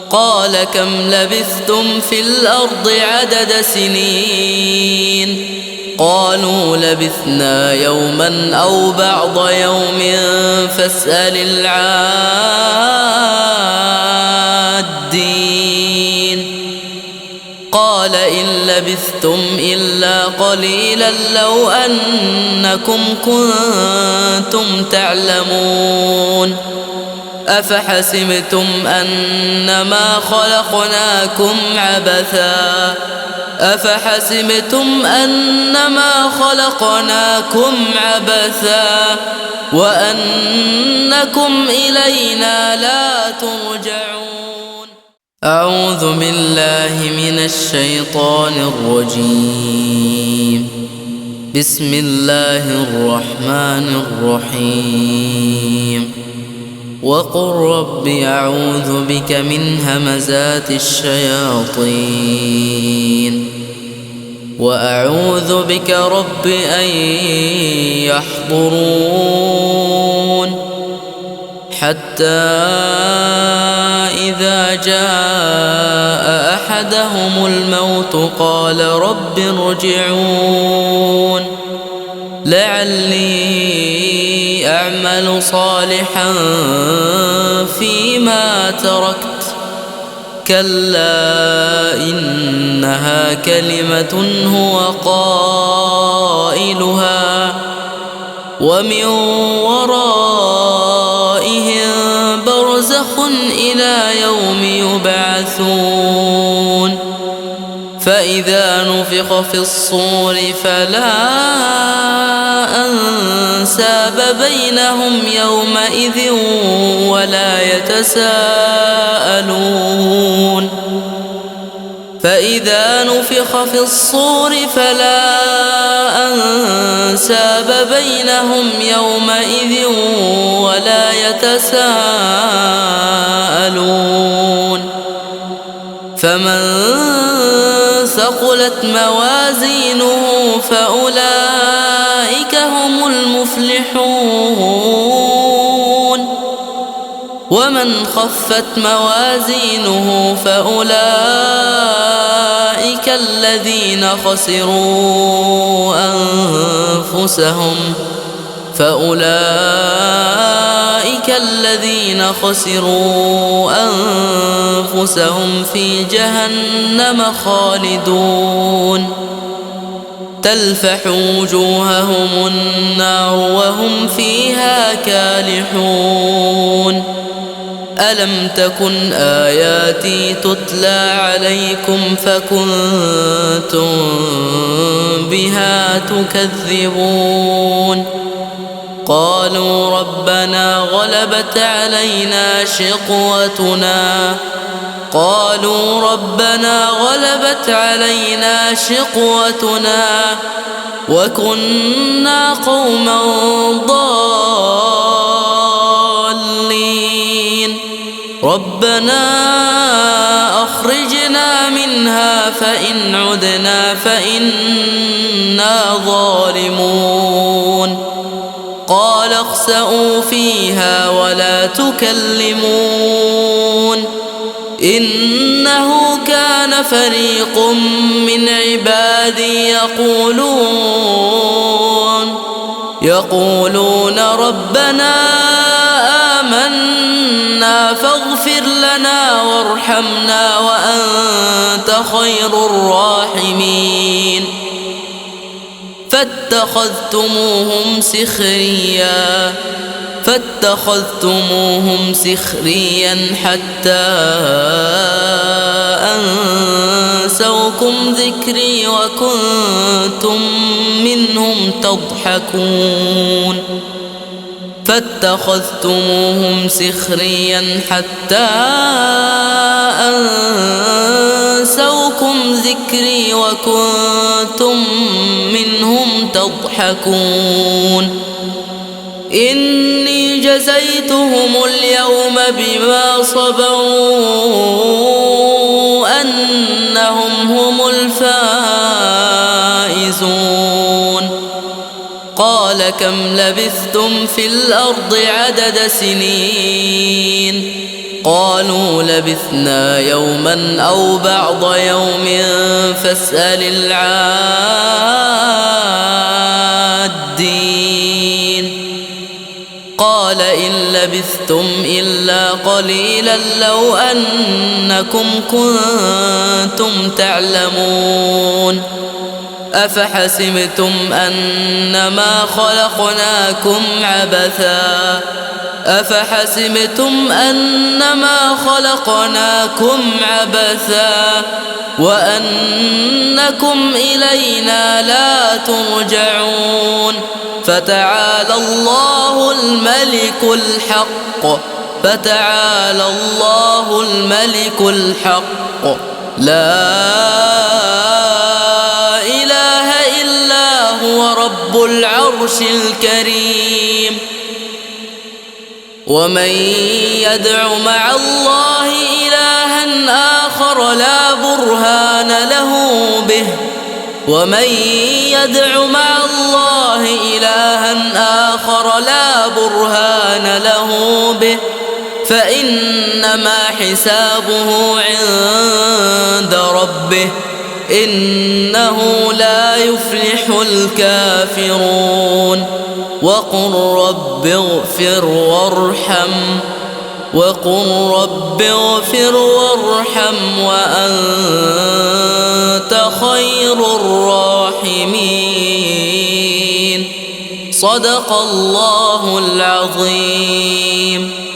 قال كم لبثتم في الأرض عدد سنين قالوا لبثنا يوما أو بعض يوم فاسأل العادين قال إن لبثتم إلا قليلا لو أنكم كنتم تعلمون أفحسبتم أنما خلقناكم عبثا وأنكم إلينا لا ترجعون. أعوذ بالله من الشيطان الرجيم. بسم الله الرحمن الرحيم. وقل رب أعوذ بك من همزات الشياطين وأعوذ بك رب أن يحضرون حتى إذا جاء أحدهم الموت قال رب ارجعون لعلي أعمل صالحا فيما تركت كلا إنها كلمة هو قائلها ومن ورائهم برزخ إلى يوم يبعثون فإذا نفخ في الصور فلا أنساب بينهم يومئذ ولا يتساءلون فإذا نفخ في الصور فلا أنساب بينهم يومئذ ولا يتساءلون فمن ثقلت موازينه فأولئك هم المفلحون ومن خفت موازينه فأولئك الذين خسروا أنفسهم في جهنم خالدون تلفح وجوههم النار وهم فيها كالحون ألم تكن آياتي تتلى عليكم فكنتم بها تكذبون قالوا ربنا غلبت علينا شقوتنا وكنا قوما ضالين ربنا أخرجنا منها فإن عدنا فإنا ظالمون قال اخسئوا فيها ولا تكلمون إنه كان فريق من عبادي يقولون ربنا آمنا فاغفر لنا وارحمنا وأنت خير الراحمين فاتخذتموهم سخريا حتى أنسوكم ذكري وكنتم منهم تضحكون إني جزيتهم اليوم بما صبروا أنهم هم الفائزون قال كم لبثتم في الأرض عدد سنين قالوا لبثنا يوما أو بعض يوم فاسأل العادين قال إن لبثتم إلا قليلا لو أنكم كنتم تعلمون أفحسبتم أنما خلقناكم عبثا وأنكم إلينا لا ترجعون فتعالى الله الملك الحق لا إله إلا هو رب العرش الكريم ومن يدع مع الله إلها آخر لا برهان له به فإنما حسابه عند ربه إنه لا يفلح الكافرون وقل رب اغفر وارحم وأنت خير الراحمين صدق الله العظيم.